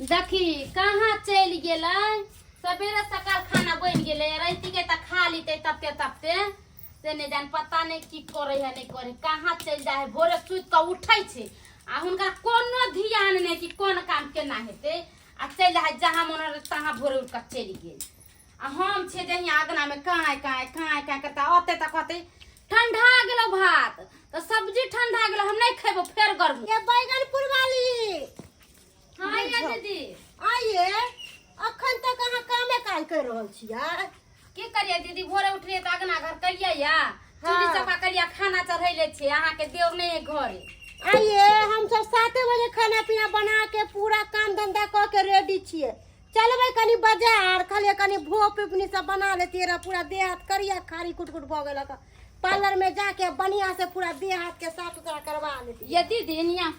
देखी कहाँ चलि गेलै। सवेरे सकाल खाना बनि गेलै, राति के तऽ खा लेतै तपते तपते, से नहि जान पता नहि की करै है नहि करै, कहाँ चलि जाइ है। भोरे सुति कऽ उठै छै आ हुनका कोनो ध्यान नहि कि कोन काम केना हेतै, आ चलि जाइ है जहाँ मन होलै तहाँ, भोरे उठि कऽ चलि गेल। आ हम छियै जे हियाँ अगनामे काँय काँय काँय काँय करता, अतै तऽ कहतै ठंडा गेलौ भात तऽ सब्जी ठंडा गेलौ, हम नहि खेबो फेर गर्मी। ये बैगनपुर वाली। हाँ ये दीदी। आइए, अखन तक अहाँ कामे काज कर रहल छियै? की करिए दीदी, भोरे उठलिए तऽ अगना घर कलिए या चूल्ही चौका कलिए, खाना चढ़ैले छियै, अहाँके देव नहि है घरे। आइए, हम सब 7 बजे खाना पीना बना के पूरा काम धंधा कऽ के रेडी छियै। चलबै कनी बाजार, कहलियै कनी भोप उपनी सब बना लेतियै रह, पूरा देह हाथ करिया खारी कुट कुट भऽ गेलक। पार्लर में जाके बढ़िया से पूरा देह हाथ के साफ सुथरा करवा लेतियै। ये दीदी निया।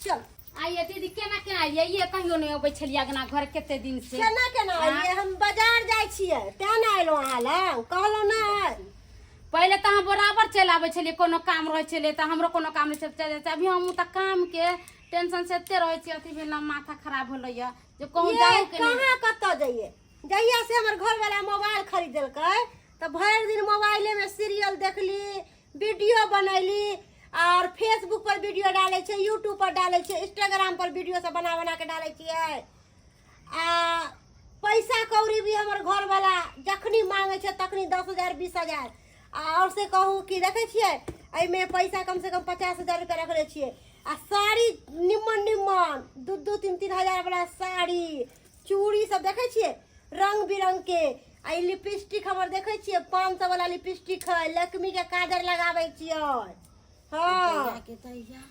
चल। आइए दीदी, केना केना आइए? ये कहियो नहि अबै छलियै अगना घर कते दिन से। केना केना आइए? हम बाजार जाइ छियै तें ने अयलहुँ अहाँ लग, कहलहुँ नहि। पहिले तऽ अहाँ बराबर चलि आबै छलियै, कोनो काम रहै छलै तऽ, हमरो कोनो काम रहै छलै चलि जाइ छलियै। अभी हमहूँ तऽ कामके टेंशन से एते रहै छियै, अथी भेल ने माथा खराब होलैया जे कहूँ ये जाहू के नहि। कहाँ कतऽ जइए? जहिया से हमर घरवाला मोबाइल खरीद देलकै तऽ भरि दिन मोबाइले में सीरियल देखली, वीडियो बनैली, और फेसबुक पर वीडियो डालै छै, यूट्यूब पर डालै छै, इंस्टाग्राम पर वीडियो सब बना बना के डालै छियै। आ पैसा कौड़ी भी हमर घरवाला जखनी मांगे छै तखनी 10,000 20,000। आ और से कहू कि देखै छियै, एहिमे पैसा कम से कम 50,000 रुपया रखले छियै। आ साड़ी निम्मन निम्मन 2 2 3 3 हजार वाला साड़ी चूड़ी सब देखै छियै रंग बिरंग के। आ ई लिपस्टिक हमर देखै छियै, 500 वाला लिपस्टिक है, लक्ष्मी के काजर लगाबै छियै। हाँ। के दैया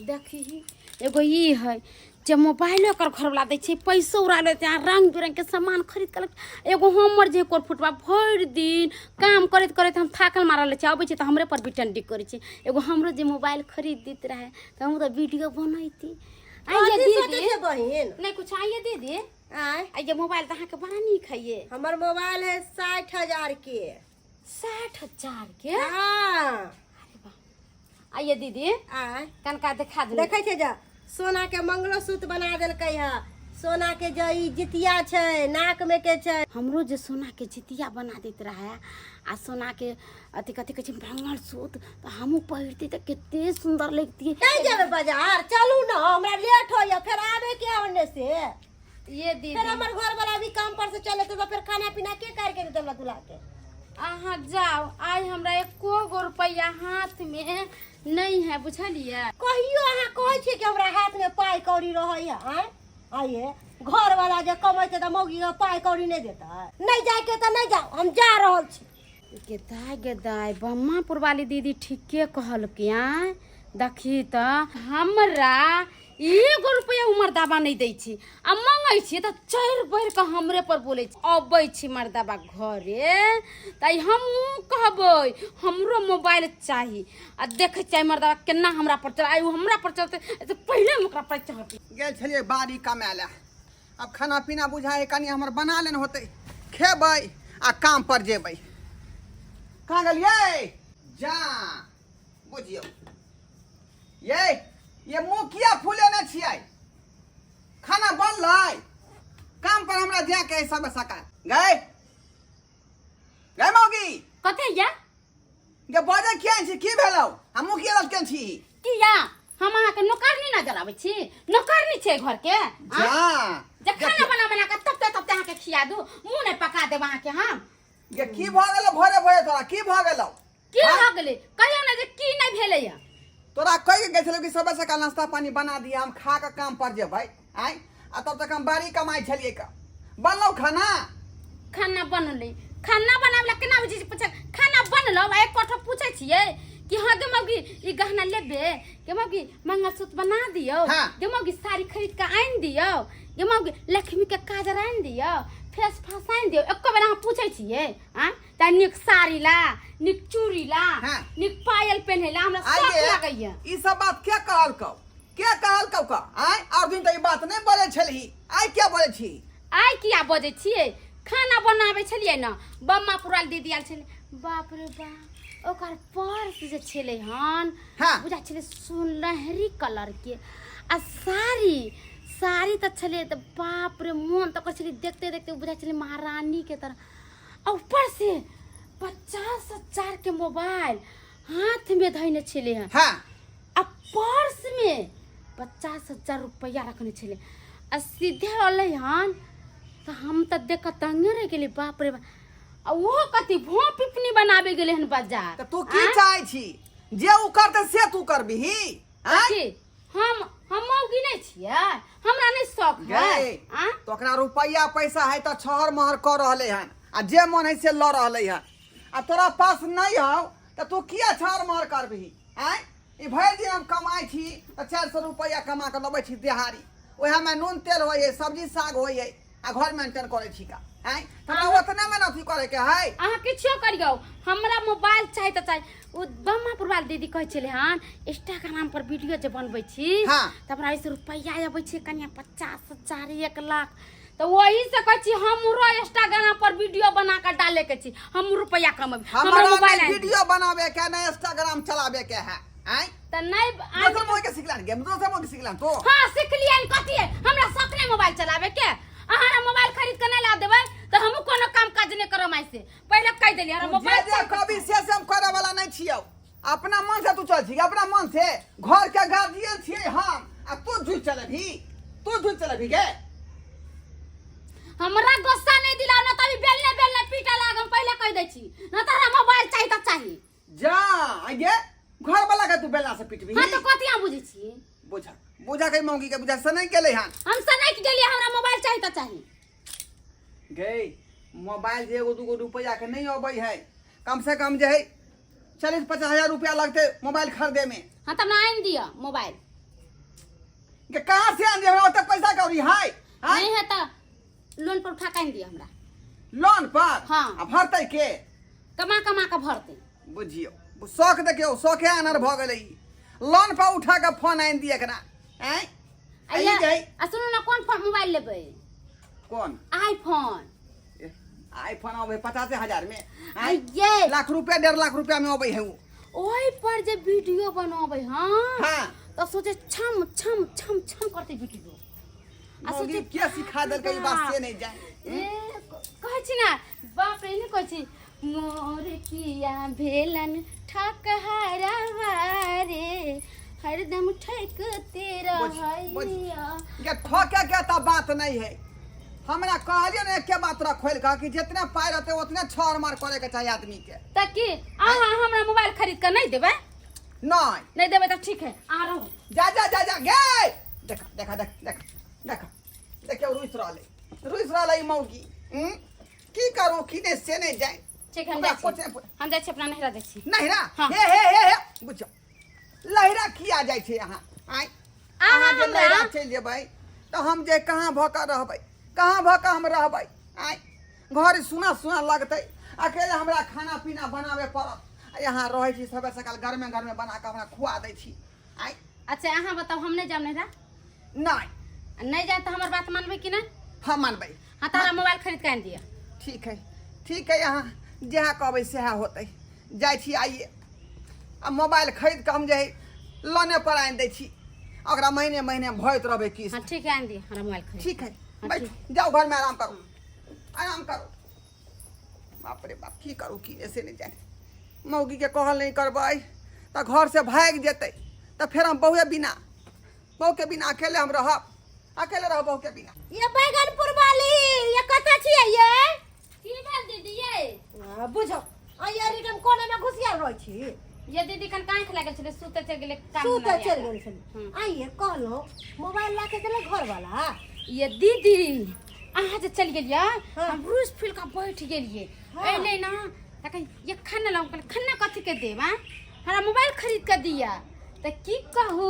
देखी, एगो ई है जे मोबाइलो एकर घरवला दै छै, पैसो उड़ा लै छै, आ रंग बिरंग के सामान खरीद के लग- एगो हमर जे कोर फुटबा भरि दिन काम करैत करैत हम थाकल मारल रहै छी, अबै छै तऽ हमरे पर बिटंडी करै छै। एगो हमरो जे मोबाइल खरीद दैत रहै तऽ हम तऽ वीडियो बनैती। आइए कथी सोचै दीदी छै बहिन? नहि कुछ। आइए दीदी। आँय। आइए, मोबाइल तऽ अहाँके बड़ा नीक है ये। हमर मोबाइल है 60,000 के। 60,000 के? हाँ। आइए दीदी। आँय। कनका देखा दू। देखै छै जे सोना के मंगलोसूत्र बना देलकै है, सोना के जे ई जितिया छै नाक में के छै। हमरो जे सोना के जितिया बना दैत रहे आ सोना के अथी कथी कहै छै मंगलसूत्र, तऽ हमहूँ पहिरती तऽ कते सुन्दर लगतियै। नहि जेबै बाजार? चलू ने, हमरा लेट होइया, फेर आबे के है ओन्ने से। ये दीदी, फेर हमर घर वाला भी काम पर से चले तऽ फेर खाना पीना के करके देतै हमरा दुला के? अहाँ जाओ, आइ हमरा एको गो रुपैआ हाथ में नहीं है, बुझलियै? कहियो अहाँ कहै छियै कि हमरा हाथ में पाइ कौड़ी रहै है? आँय आइए, घर वाला जे कमै छै तऽ मौगी के पाइ कौड़ी नहि देतै? नहि जाइके तऽ नहि जाउ, हम जा रहल छी। गेदाय गेदाय, बम्मापुर वाली दीदी ठीके कहलकै। आँय देखी तऽ हमरा एगो रुपैआ ओ मर्दाबा नहि दै छै, आ मंगै छियै तऽ चढ़ि बढ़ि कऽ हमरे पर बोलै छै। अबै छी मर्दाबा घरे तऽ आइ हमहूँ कहबै हमरो मोबाइल चाही, आ देखै छियै मर्दाबा केना हमरा पर चढ़। आइ ओ हमरा पर चढ़तै तऽ पहिले हम ओकरा पर चढ़बै। गेल छलियै बाड़ी कमाय लए, आब खाना पीना बुझाइ है कनि हमर बना लेने होतै, खेबै आ काम पर जेबै। कहाँ गेलियै? जा बुझियौ ये मुँह किया फुलेने छियै? खाना बनलै? काम पर हमरा जाके है सब सकाल। गए गए मौगी। कथी या? गे बजै किया छी? की भेलौ? हम मुँह किया लटकेने छी? किया हम अहाँके नौकरनी नजर आबै छी? नौकरनी छै घरके? जा। जे खाना बना बना कऽ तबते तबते अहाँके खिया दू, मुँह नहि पका देब अहाँके हम। गे की भऽ गेलौ भोरे भोरे तोरा? की भऽ गेलौ? की भऽ गेलै? कहियौ ने जे की नहि भेलैया। तोरा कहि के गेल छलौ कि सबे सकाल नाश्ता पानी बना दिया, हम खा के काम पर जेबै। आँय, आ तब तक हम बाड़ी कमाइ छलियै का। बनलौ खाना? खाना बनलै। खाना बनाबे ला केना बुझै छै? पूछे खाना बनलौ आ एक कठो पूछै छियै कि हाँ गे मौगी, ई गहना लेबे? गे मौगी, मंगलसूत्र बना दियौ? हाँ। गे मौगी, साड़ी खरीद के आनि दियौ? गे मौगी, लक्ष्मी के काजर आनि दियौ, फेस फास आनि दियौ? एको बेर अहाँ पूछै छियै? आँ, चाहे नीक साड़ी ला, नीक चूड़ी ला, हाँ। नीक पायल पेन्है ला हमरा आइ शौक गे, लगैया। ई सब बात के कहलकौ? के कहलकौ का? आइ और दिन तऽ ई बात नहि बोलै छलही, आइ किया बोलै छी? आइ किया बजै छियै? खाना बनाबै छलियै ने, बम्मा पुराल दीदी आयल छलै, बाप रे बाप, ओकर पर्स जे छलै हन, हाँ। बुझा छलै सुनहरी कलर के, आ साड़ी साड़ी तऽ छलै तऽ बाप रे मोन तऽ करै छलै देखते देखते बुझाइ छलै महारानीके तरह आ ऊपर से 50,000 के मोबाइल हाथमे धैने छलै हँ आ पर्समे 50,000 रुपैआ रखने छलै आ सीधे अलै हन तऽ हम तऽ देख कऽ तंगे रहि गेली बाप रे बाप आ ओहो कथी भो पिपनी बनाबे गेलै हन बाजार तऽ तू की चाहै छी जे उ करतै से तू करबिही आँय? कथी हम मौगी नहि छियै हमरा नहि शौक है गै, आँ तऽ ओकरा रुपैआ पैसा है तऽ छहर महर कऽ रहलै हन आ जे मन है से लऽ रहलै हन आ तोरा पास नहि हौ तऽ तू किया छहर महर करबिही आँय ई भरि दिन हम कमाइ छी तऽ 400 रुपैआ कमा कऽ लबै छी देहारी ओएहमे नून तेल होइ है सब्जी साग होइ है आ घर मेंटेन करै छी का आँय हमरा ओतने मे ने अथी करे के है अहाँ किछो करियौ हमरा मोबाइल चाही तऽ चाही ओ बम्मापुर वाली दीदी कहै छलै हन इंस्टाग्राम पर वीडियो जे बनबै छी तऽ हमरा ओहिसँ रुपैआ अबै छै कनिया 50,000 1 लाख तऽ ओही से कहै छी हमरो इंस्टाग्राम पर वीडियो बना कऽ डाले के छी हम रुपैआ कमेबै हमरा हमरा मोबाइल नहि आनि दिअ। वीडियो बनावे के नहि इंस्टाग्राम चलावे के है आँय तऽ नहि आनि दोसर मोह के सिखलन गेम दोसर मोह के सिखलन तो हाँ सिखलियै कथी है हमरा शौक नहि मोबाइल चलावे के अहाँ हमरा मोबाइल खरीद के नहि ला देबै तऽ हमहूँ कोनो काम काज नहि करब आइ से पहिले कहि देलियै हमरा जे मोबाइल जे चाही। कभी से से हम करे वाला नहीं छियौ अपना मन से तू चल छी अपना मन से घर के गार्जियन छियै हम आ तू झूठ चलेबही तू झूठ चलेबही गे हमरा गुस्सा नहि दिलाओ ना तभी बेलने बेलने पीटा लागम पहिले कहि दै छी ना तऽ हमरा मोबाइल चाही तऽ चाही जा आगे घर वाला के तू बेला से पिटबी हाँ तऽ कथी अहाँ बुझै छी बुझा बुझा के मौगी के बुझा से नहीं गेलै हन हम से नहि गेलियै हमरा मोबाइल चाही तऽ चाही गे मोबाइल जे एगो दूगो रुपैआ के नहीं अबै है कम से कम जे है 40-50 हजार रुपया लगते मोबाइल खरीदे में हाँ तब ना आनि दिअ मोबाइल के कहाँ से आन हमरा ओते पैसा कौड़ी है आँय? नहीं है तऽ लोन पर उठा के आनि दिअ हमरा लोन पर हाँ। आ भरतै के कमा कमा के भरतै बुझियौ शौख देखियौ शौखे आनर भऽ गेलै ई। लोन पर उठा के फोन आनि दिए एकरा आँय आ आ ई ये- जे है, आ सुनू ना कोन फोन मोबाइल लेबै कोन आईफोन ए, आईफोन अबै 50,000 में आ आँय? ये लाख रुपया 1.5 लाख रुपया में अबै है उ ओहि पर जे वीडियो बनबै हाँ हाँ तऽ सोचे छम छम छम छम करतै वीडियो आ मौगी सोचे के सिखा देलकै ई बात से नहीं जाए ए कहै छी ना बाप रे नहि कहै छी मोर पिया भेलन ठकहरवा रे हरदम ठकते बुझ- रहैया के ठोके के तऽ बात नहीं है हमरा कहलियै ने एके बात तोरा खोलि कऽ कि जितने पाइ रहतै उतने छर मार करे के चाही आदमी के तऽ की अहाँ हमरा मोबाइल खरीद कऽ नहि देबै नहीं नहि देबै तऽ ठीक है अहाँ रहू जा जा जा जा गे देखा देखा देख देख देखा देखियौ रुसि रहलै रुसि रहलै ई मौगी हूँ? की करू की नहि से नहि जाय ठीक है हम हमरा जाइ कुछ छी नहि हम जाइ छी अपना नैहरा जाइ छी नहिरा हाँ। हे हे हे हे बुझियौ लहिरा किया जाइ छै अहाँ आँय अहाँ अहाँ जे हमरा- लहिरा चलि जेबै तऽ हम जे कहाँ भऽ कऽ रहबै कहाँ भऽ कऽ हम रहबै आँय घर सुना सुना लगतै अकेले हमरा खाना पीना बनाबे पड़त आ यहाँ रहै छी सबेर सकाल गरमे गरमे बना कऽ हमरा खुआ दै छी आँय अच्छा अहाँ बताउ हम नहि जायब नैहरा नहि आ नहि जायब तऽ हमर बात मानबै कि नहि हम मानबै हाँ तऽ हमरा मोबाइल खरीद कऽ आनि दिअ ठीक है ठीक है अहाँ जएह कहबै सएह होतै जाइ छी आइए आ मोबाइल खरीद कऽ हम जे है लोने पर आनि दै छी ओकरा महीने महीने भरैत रहबै किस्त हाँ ठीक है आनि दिअ हमरा मोबाइल खरीद ठीक है हाँ, बैठ ठीक। जाओ घर में आराम करो आराम करो बाप रे बाप की करू की ऐसे नहीं जाने मौगी के कहल नहीं करबै तऽ घर से भागि जेतै तऽ फेर हम बहुए बिना बहू के बिना अकेले हम रहब अकेले रहब बहू के बिना ये बैगनपुर वाली ये कतऽ छियै ये की भेल दीदी ये आ, बुझो आ ये रिटर्न कोने में घुसियाल रहै छी ये दीदी कन कांख लागल छलै सुते चलि गेलै काम सुतऽ धंधा चलि लए गेल छलै आइये कहलहुँ मोबाइल ला के देलक घर वाला ये दीदी अहाँ जे चलि गेलियै हाँ। हम रूस फूल कऽ बैठ गेलियै हाँ। एलै ना तऽ कही ये खाना लाउ कहलियै खाना कथी के देब आँ हमरा मोबाइल खरीद कऽ दिअ तऽ की कहू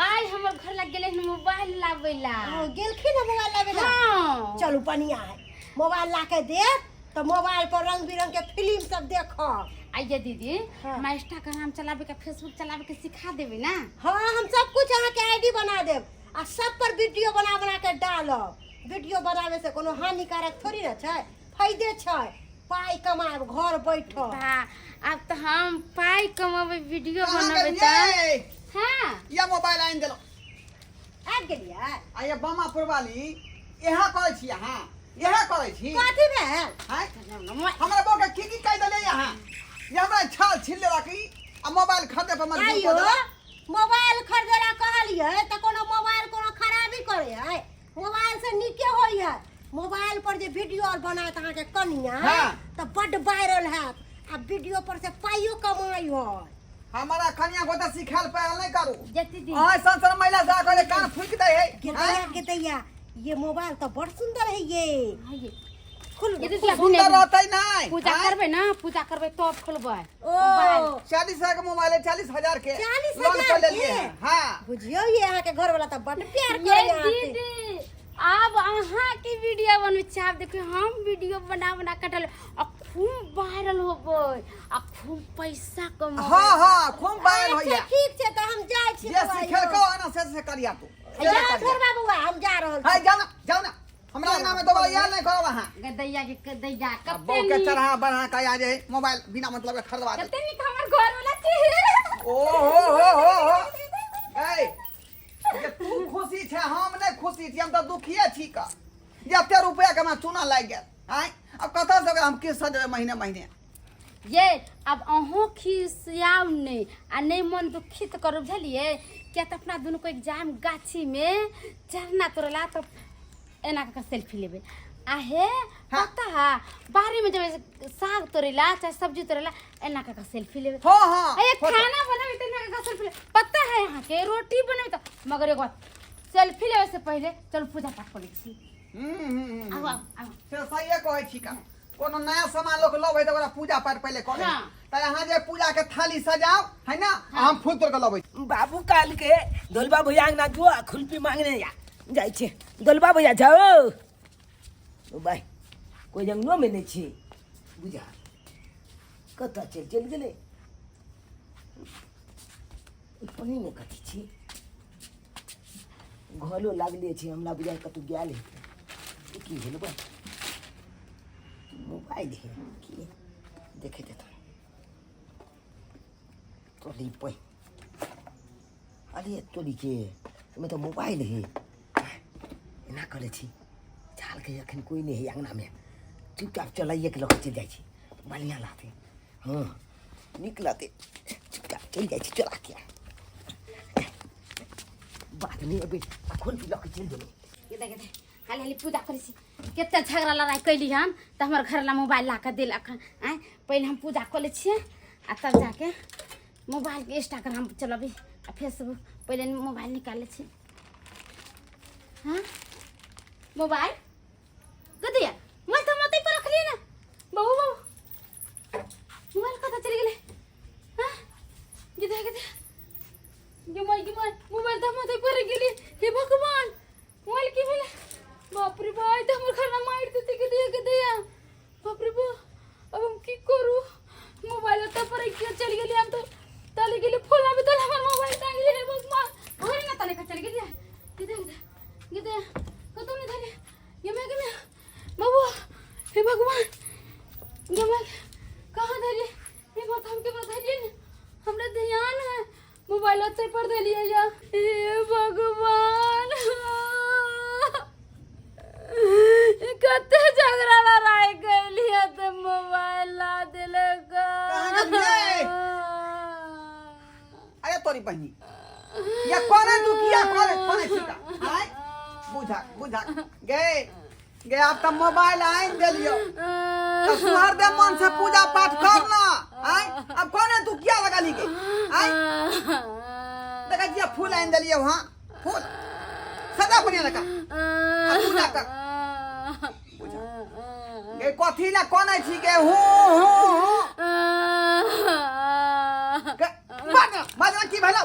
आइ हमर घर लग गेलै हन मोबाइल लाबै ला हाँ, गेलखिन हँ मोबाइल लाबे ला हाँ चलू बढ़िया है मोबाइल ला के देब तऽ मोबाइल पर रंग बिरंग के फिल्म सब देखब आइए दीदी हाँ। हमरा इंस्टाग्राम चलाबे के फेसबुक चलाबे के सिखा देबै ना हाँ हम सब कुछ अहाँके आईडी बना देब आ सब पर वीडियो बना बना के डालब वीडियो बनावे से कोनो हानिकारक थोड़ी ना छै फायदे छै पाइ कमाएब घर बैठल बा, आब तऽ हम पाइ कमेबै वीडियो कहाँ बनेबै तऽ गेलियै हाँ या मोबाइल आनि देलहुँ आबि गेलियै। आ ये बामापुर वाली इएह करै छी अहाँ, इएह करै छी। कथी भेल? आँय, हमरा बहू के की की कहि देलियै अहाँ? ये हमरा छाल छीन लेलक ई आ मोबाइल खरीदे पर मजबूर आइयो कऽ देलक। मोबाइल खरीदे ला कहलियै तऽ कोनो मोबाइल कोनो खराबी करे है? मोबाइल से नीके होइ है। मोबाइल पर जे वीडियो आर बनायत अहाँके कनिया तऽ बड्ड वायरल हैत आ वीडियो पर से पाइयो कमाइ है। हमारा कनिया को तऽ सिखायल पायल नहि करू। जे दीदी। अहाँ संसार महिला जा करे कान फूकि दै है। गेदैया गेदैया, ये मोबाइल तऽ बड़ सुंदर है ये। आइए। खुल। ये दीदी, सुंदर रहतै नहि। पूजा आँय? करबै ना, पूजा करबै तब खोलबै। ओ 40,000 के मोबाइल है, 40,000 के 40,000 लोन पर लेलिए के? हैं। हाँ। बुझियौ ये अहाँके घर वाला तऽ बड़ प्यार ये करे अहाँके। दीदी, आब अहाँ के वीडियो बनबै छी। आब देखियौ हम वीडियो बना बना कऽ डालब आ खूब वायरल होबै आ खूब पैसा कमेबै। हाँ हाँ, खूब वायरल अच्छा, होइया। ठीक छै तऽ हम जाइ छी। जे बौआ, सिखेलकौ यौ। आना से करिया तू। जा छोड़बा बौआ, हम जा रहल है छी। जाओ ना, जाओ ना, हमरा अंगना में दोबारा याद नहीं करब अहाँ। गदैया के गदैया आ कते बहू के नीक। चढ़ा बढ़ा के आ जे मोबाइल बिना मतलब के खरीदवा दे। कते नीक हमर घर वाला छै। ओ हो हो हो हो, ए जे तू खुशी छै, हम नहीं खुशी छी, हम तऽ दुखिए छी का जते रुपया के हमरा चूना लागि गेल। आँय, अब कतऽ से ओकरा हम किस्त सजेबै महीने महीने? ये अब अहूँ खिसियाउ नहि आ नहि मन दुखित करू, बुझलियै? किया तऽ अपना दुनू को एग्जाम गाछी में चढ़ना तोड़ला तऽ एना कऽ सेल्फी लेबै आ हे पता है बाड़ी में जेबै साग तोड़ैला चाहे सब्जी तोड़ैला एना कऽ सेल्फी लेबै। हाँ हाँ। अरे फोटो। खाना बनाबै तऽ एना कऽ सेल्फी लेबै, पता है अहाँके रोटी बनाबै तऽ। मगर एगो बात, सेल्फी लेबै से पहिले चलू पूजा पाठ करै छी। हम्म, हम्म, हम्म। आउ आउ आउ। से सहिए कहै छी का, कोनो नया सामान लोक लबै तऽ ओकरा पूजा पाठ पहिले करै। तऽ अहाँ जे पूजा के थाली सजाओ है ना, आ हम फूल तोड़ के लबै। बाबू काल के दोलबा भैया अंगना जो आ खुलपी मांगने या जाइ छै। दोलबा भैया जाओ ओ भाई, कोई अंगनो में नहीं छी बुझा, कतऽ चलि चलि गेलै? पानि में कथी छी? घरो लागले छै, हमरा बुझाइ कतहु गेल हेतै। ई की भेल बा? मोबाइल है की? देखे देता तोरी पै। अरे तोरी के, एहिमे तऽ मोबाइल है। एना करै छी, झालके एखन कोइ नहि है अङ्गनामे, चुपचाप चलाइएके लऽ कऽ चलि जाइ छी, बढ़िआँ रहतै। हँ, नीक रहतै, चुपचाप चलि जाइ छी चलाके, बादमे एबै आ खोल लऽ कऽ चलि जेबै। ये देख देख, हाली हाली पूजा करै छी। कते झगड़ा लड़ाइ कैली हन तऽ हमर घरला मोबाइल ला कऽ देलक हन। आँय, पहिले हम पूजा कऽ लै छियै आ तब जाके मोबाइल इंस्टाग्राम चलबै आ फेसबुक। पहिले मोबाइल निकाल लै छी। हाँ, मोबाइल गदैया, मोबाइल तऽ हम ओतै पर रखलियै ने। बाबू बाबू, मोबाइल कतऽ चलि गेलै? हाँ, गिदा गिदा, गे माय गे माय, मोबाइल तऽ हम ओतै पर गेली। हे भगवान, मोबाइल की भेलै? बाप रे बाप, तऽ हमर खाना मारि देतै। गदैया गदैया, बाप रे बाप, अब हम की करू? मोबाइल ओतऽ पर क्यों चलि गेली? हम तऽ तले गेली फोन आबे तऽ हमर मोबाइल टांग गेलै। हे भगवान, घरे ना तले चलि गेली। गिदा गिदा गिदा, कतौ नहि धरे। गे माय गे माय, बाबू, हे भगवान, गे माय, कहाँ धरिए? हे माता, हम केकरो धरिए ने, हमरा ध्यान है मोबाइल ओतै पर धलिए या। हे भगवान, कते झगड़ा लड़ाई कैलिए तऽ मोबाइल ला देलक। कहाँ गेलियै? अरे तोरी बहिनी, ये कोने तू किया करे कोने छिका? आय बुझा बुझा गे गे, आब तऽ मोबाइल आनि देलियो तऽ सुहर दे मन से पूजा पाठ कर ना। आय, अब कोने तू किया लगली गे? आय, देखै छियै फूल आनि देलियो। वहाँ फूल सजा बढ़िया लगा आ पूजा कर। बुझा गे, कथी ला कोने छी गे? हूँ हूँ हूँ गे, बाजना बाजना, की भेलौ,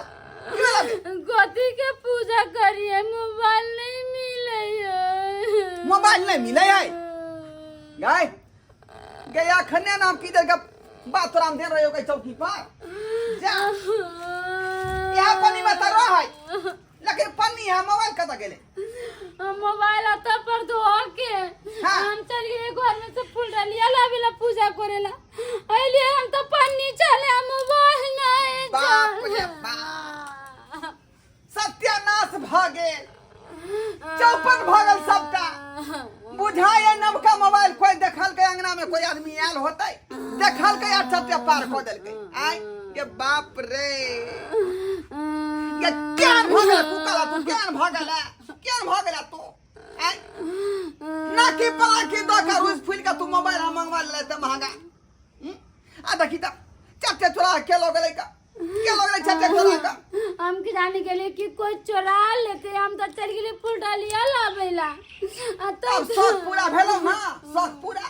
की भेलौ गे? कथी के पूजा करिए? मोबाइल नहीं मिले है। मोबाइल नहीं मिले है? गाय गे, अखने नाम की देर के बात तोरा हम देन रहियो के चौकी पर जा, यहाँ पन्नी में तो रह है, लेकिन पन्नी है, मोबाइल कतऽ गेलै? मोबाइल अतः पर धो के हम चल गए घर में से फूल डालिया लावेला पूजा करेला अइलिए हम तो पन्नी चले, मोबाइल नहीं। बाप रे बाप, सत्यानाश भऽ गेल। पार कऽ देलकै। आय ये बाप रे, ये केहन भऽ गेला तू? काला तू केहन भऽ गेला, केहन भऽ गेला तू? आय ना की पला की दऽ के रूस फूल के तू मोबाइल हम मंगवा लेले तऽ महंगा। हम्म? आ देखी तऽ चट्टे चोरा के लऽ गेलै का, के लऽ गेलै चट्टे चोरा के? हम की जाने गेलिए कि कोई चोरा लेते, हम तो चल गेलिए फूल डालिया लाबेला। आ तो अब शौक पूरा भेलौ ना, शौक पूरा।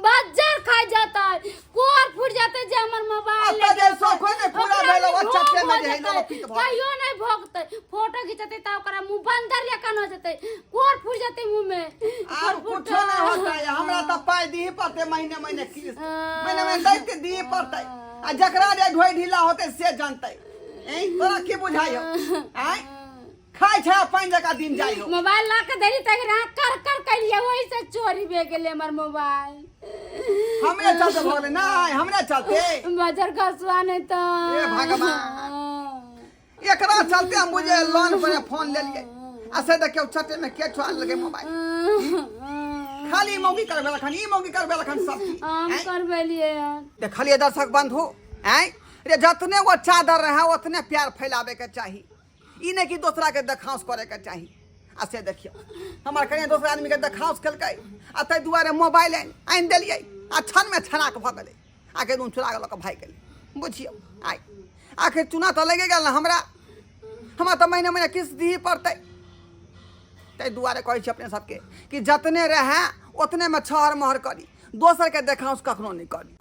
बाजार खा जाता है, कोर फूट जाते जे हमर मोबाइल। अब तो जे शौक होय ने पूरा ओकरा भेलौ, भी अच्छा भोग से हो में जे है जेतै, लोपित भऽ। कहियो नहीं भोगते। फोटो खिंचते त ओकरा मुंह बंदर लेखन हो जेतै, कोर फूट जेतै मुंह में। आब कुछो नहि होतै, हमरा तऽ पाइ दिही पड़तै महीने महीने किस्त, महीने महीने दैते दिही पड़तै। आ जकरा जे ढोइ ढीला होतै से जानतै। ऐं तोरा की बुझाइ हौ? आँय खाइ छै आ पानि जकाँ दिन जाइ हौ। मोबाइल ला के देली तक ना कर कर कलिए, वही से चोरी भे गेले हमर मोबाइल। हमरे चलते भऽ गेलै? नहि, हमरे चलते। बाजार खसुआ नहीं तो। हे भगवान, एकरा चलते हम बुझे लोन पर फोन लेलियै आ से देखियौ चटे में के चोरा लेलकै मोबाइल। खाली मौगी करबे लखन, ई मौगी करबे लखन सब चीज। हम आँय? करबेलिए यार। देखलियै दर्शक बंधु, आँय रे जतने वो चादर रहे ओतने प्यार फैलावे के चाही, ई नहि कि दोसरा के देखांस करे के चाही। आ से देखियौ हमर कनिया दोसरा आदमी के देखांस केलकै आ ताहि दुआरे मोबाइल आनि देलियै आ क्षण में छनाक भऽ गेलै, आखिर दुनू चुरा कऽ लऽ कऽ भागि गेलै। बुझियौ आइ आखिर चुना तऽ लागि गेल ने हमरा, हमरा तऽ महीने महीने किस्त दिही पड़तै। ताहि दुआरे कहै छी अपने सबके कि जतने रहए ओतनेमे छहर महर करी, दोसरके देखांस कखनो नहि करी।